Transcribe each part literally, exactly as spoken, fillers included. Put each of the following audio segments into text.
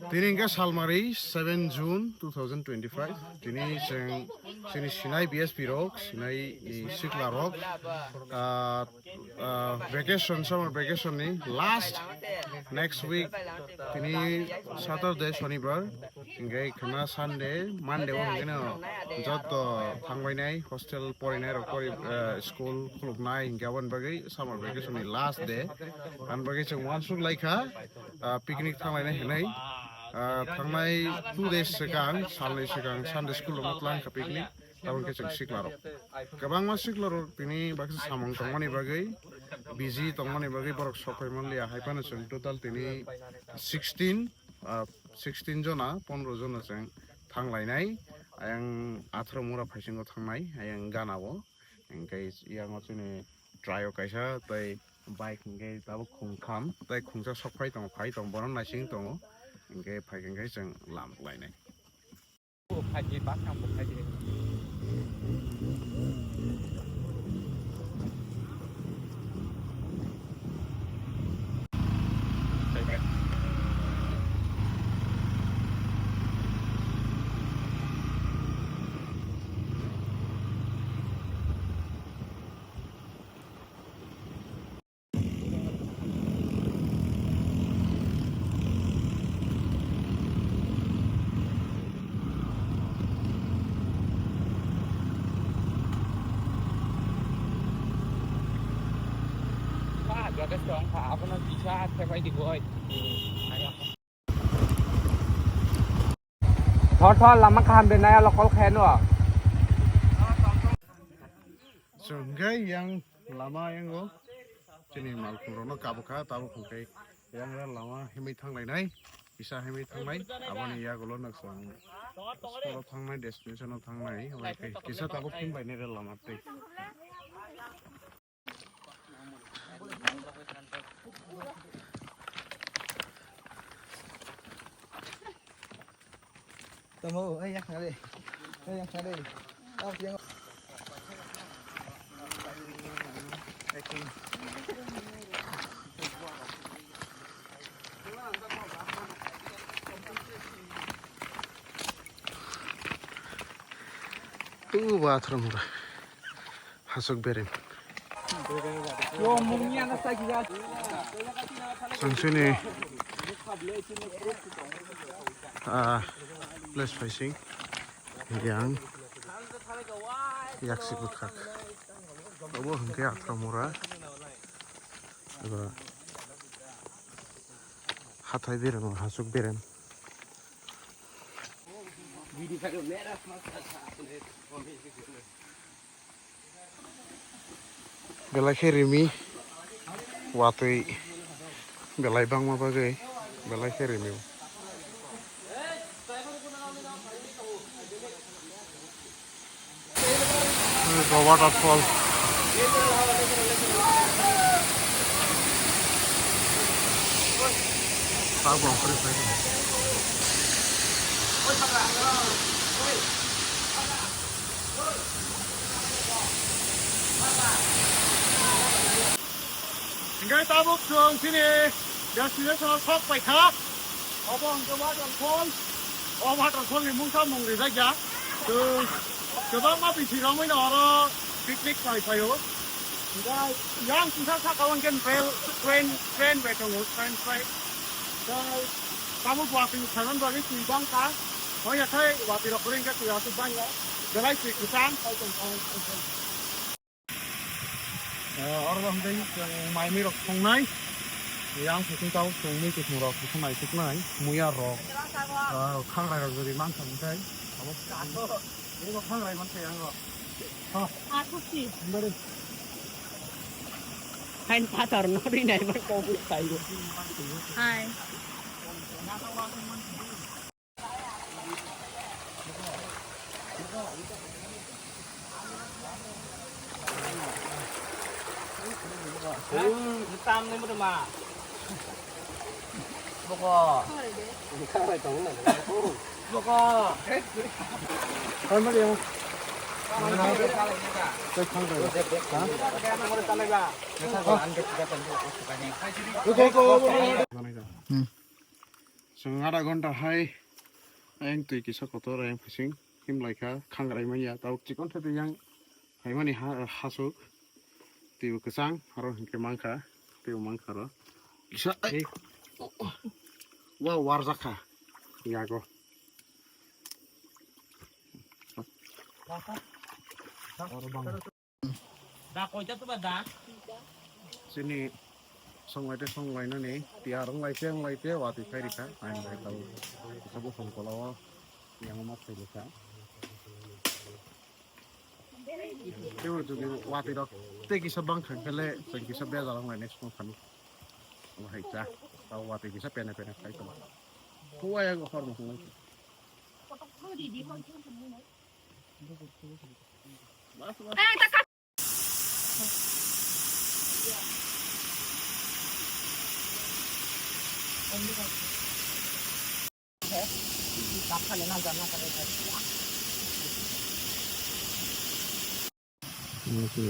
Tini hwnkhe salmari seven June two thousand twenty-five. Tini chwng chini Sinai B S P rok, Sinai ni sikla rok, ah, ah, vacation, summer vacation ni last next week, tini Saturday, Shonibar, hingke khana Sunday, Monday o hingke no joto thangbainai, hostel porinai rok pori, ah, school khuluknai hingke aboni bagwi summer vacation ni last day. Aboni bagwi chwng uansuk laikha, ah, picnic thanglainai hinwi. Ah, thangnai two days swkang, salni swkang Sunday school rokno tlang kha picnic. Tabuk khe chwng sikla rok. Kwbangma sikla rok tini baksa samung tongmani bagwi busy tongmani bagwi borok sok phai manliya. Hai phano chwng total tini sixteen, ah, sixteen jona, pondro jona chwng thanglainai. Ayang atharo mura phaisingo thangnai, ayang gana o. Hingke yango chini try o kaisa tei bike hingke tabuk khungtham tei khungsa sok phai tongo, phai tongo, bono naising tongo. Hingke phai hingke chwng lam lainai. Thor thor lama kaham de naya lokol khaino. Chwng khe yang lama yango chini malkhung rokno kabukha, tabuk hwnkhe yang lama himwi thanglainai, kisa himwi thangnai, aboni yagulo nok chwng school o thangnai, destination o thangnai, omo khe kisa tabuk himbainai rel lama tei. Tamo, ai yak na de. Ai yak na de. Tamo yang. Tu bathroom ra. Hasuk berem. Sangsuni, ah, place facing yang yaksi bwkhak. Obo hwnkhe Athramura eba hathai berem, hasuk berem. Belai khe rimi, watwi belai bangma bagwi belai khe rimi. Waterfall. Sak bwrang kori phai. Hingke tabuk chwng chini destination o sok paikha. Obo hingke waterfall. O waterfall ni mungsa mung rijak ya. Chwng kwbangma bisi romwi no oro picnic khai phaio. Hingke yang kisa saka o hingke trail, train, train bai tongo, train, train. Tei tabuk watwi khaiman bagwi twi bangkha. Hoi ya khai watwi rok kwrwi hingke twi aswk bangya. Belai twi kwchang, khai tong, khai tong, khai tong. Eh, oro hwnkhe chwng mai mui rok thongnai. Yang saichung tabuk chwng mui kuthum rok kuthum naituknai. Muya rok, eh, khangrai rok jodi mankha hwnkhe. Abo, abo khangrai mankha yang rok. Ha. Aku sih. Bari. Kain patar no rinai man kau pun kayu. Hai. Tam ni mo ma. Boko. Boko. Hmm. Chwng adha ghonta hai ayang twi kisa kotor ayang phaising himlai kha, khangrai manya, tabuk chikon khe twi yang phaimani ha-, hasuk, twibo kwchang, aro hinkhe mankha, twibo mankha aro kisa, ai, wa warjak kha yago. Da koita tu ba da? Chini songlai te songlainani tiyar wnglaite wnglaite watwi khairikha. Ang bai tau kisa buphang kolao yang ma khairikha. Tebo jodi watwi rok tei kisa bang kha khe le chwng kisa bejal wnglainai song thani. Omo hai cha. Tau watwi kisa pene pene khai tong. Huwa ya hor mo.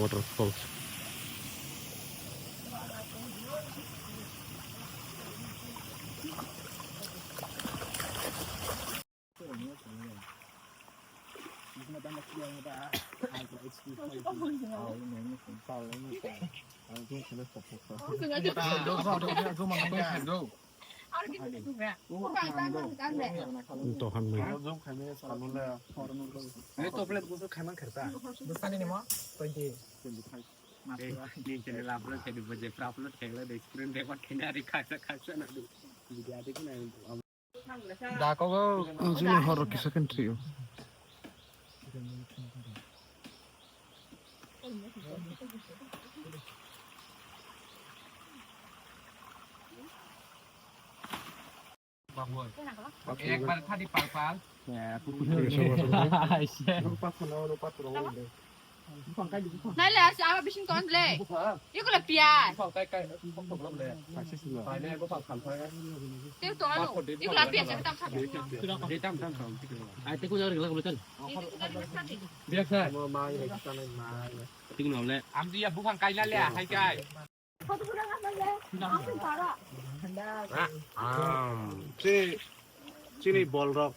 Waterfalls. Tohan mai. Dakogo. Jini horo kisa kan trio. Ekbar khadi pal pal. Naile, asi aba bising ton le. Ikula piyaj. Teu ton anu. Ikula piyaj, ekdam sabi. Ai, teu kuna rila kulo chal. Biak sa. Teu kuna le. Amdi ya buphang kaina le, hai kai. Chini, chini bol rok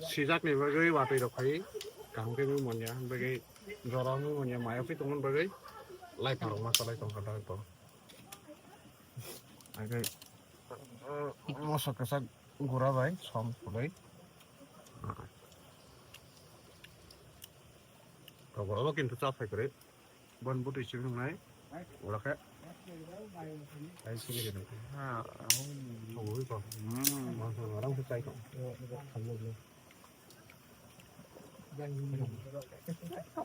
sijak ni bagwi watwi rok khai kaham khe mui manya bagwi jora mui manya maya phi tongmani bagwi lai parok ma salai tong kha to. Agwi moso kwchak gura bai som khulai. Rok bo kintu cha phai kwrwi. Bon butui simi wngnai. Ula khe. Ai sini kene. Ha, oh. Ui ko. Hmm. Orang tu cai ko.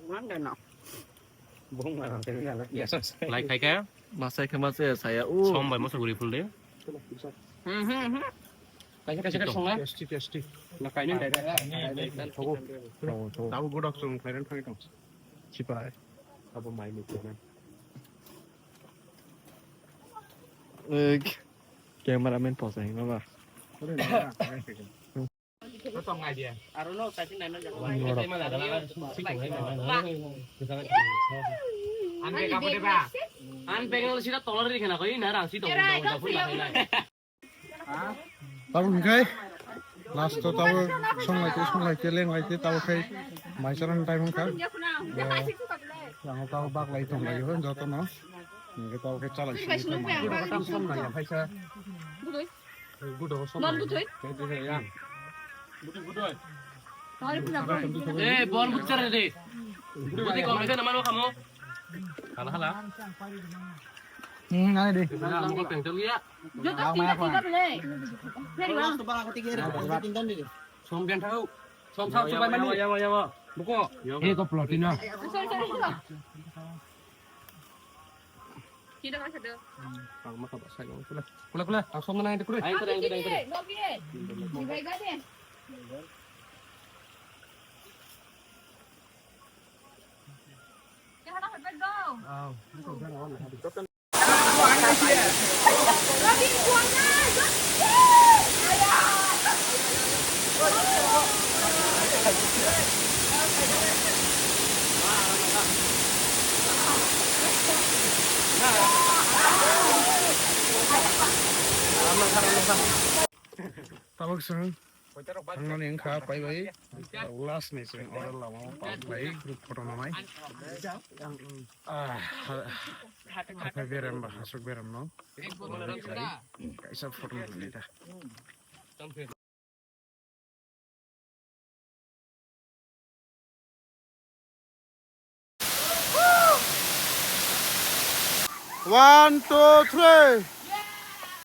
Mana no? Bung mana kene ya. Lai khai khe? Masai khe masai saya. Uh. Som bai moso guri phul de. Hmm, hmm, hmm. Kaisa, kaisa, kaisa songnai. Tasty, tasty. Na kainwi direct. Tau, tau. Tau godok song khairan thangwi tong. Sipai. Abo mai ni kena. Eh, cameraman pose hai mama. Tong ngai dia. Aro no, kaisa nai man jago. Ang pe kamu deh, Pak. Ang pe kalau sida tolor di kena koi, narang si tolor. Tabuk hwnkhe last o tabuk songlaite, songlaite, lenglaite, tabuk khai mai charani time wngkha. Ang tabuk baklai tonglaio jotono. Hwnkhe tabuk khe chalai sini. Eh, bon butcher de. Budi kong khe na mano kamo. Hala, hala. Hmm, nai de. Na, mukol pengtel ya. Joto tinggal, tinggal boleh. Dari bang. Som bian thau. Som sao chubai mani. Yawa, yawa, yawa. Buko. He ko plotino. Sorry, sorry, sorry. Kita masa tu. Ang maka ba sai ko. Kula, kula, kula. Ang som na nai de kula. Ai, kula, kula, kula. Di bai ga de. Tabuk chwng thangnani wngkha pai bai. Last ni chwng oro lama o pal khlai group photo nanai. Ah, ha-, hathai berem ba hasuk berem no. Kaisa photo nanai da. One, two, three.